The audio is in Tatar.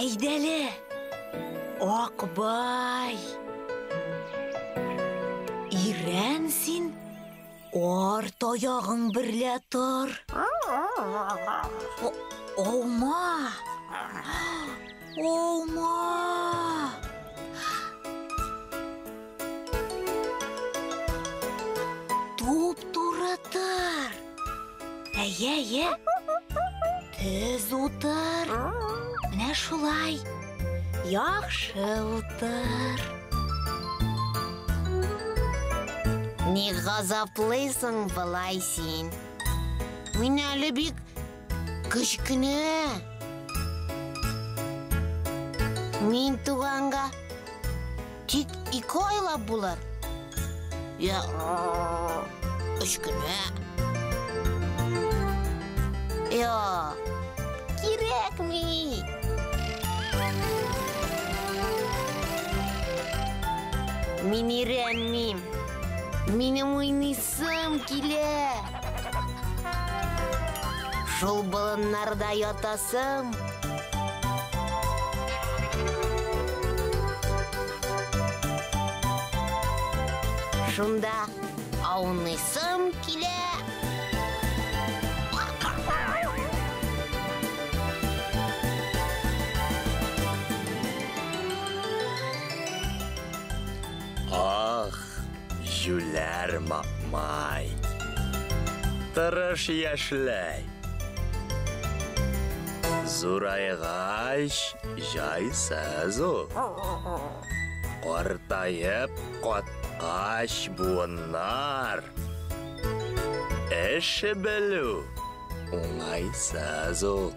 Әйдәле, Акбай. Ирән син, арт аягың берлә тор. Аума! Аума! Туп-туры тор. Әйе, әйе. Төз утыр. Менә шулай. Яхшы утыр. Ник газаплыйсың болай син? Мин әле бик кечкенә. Мин туганга тик ике айлап булыр. Я өч кенә. Юк, кирәкми. Мин өйрәнмим. Минем уйныйсым килә. Шул болыннарда ятасым. Шунда ауныйсым килә. Ах, җүләр мамай. Тырыш яшьләй. Зурайгач, җайсыз ул. Картаеп каткач буыннар. Эш белү уңайсыз ул.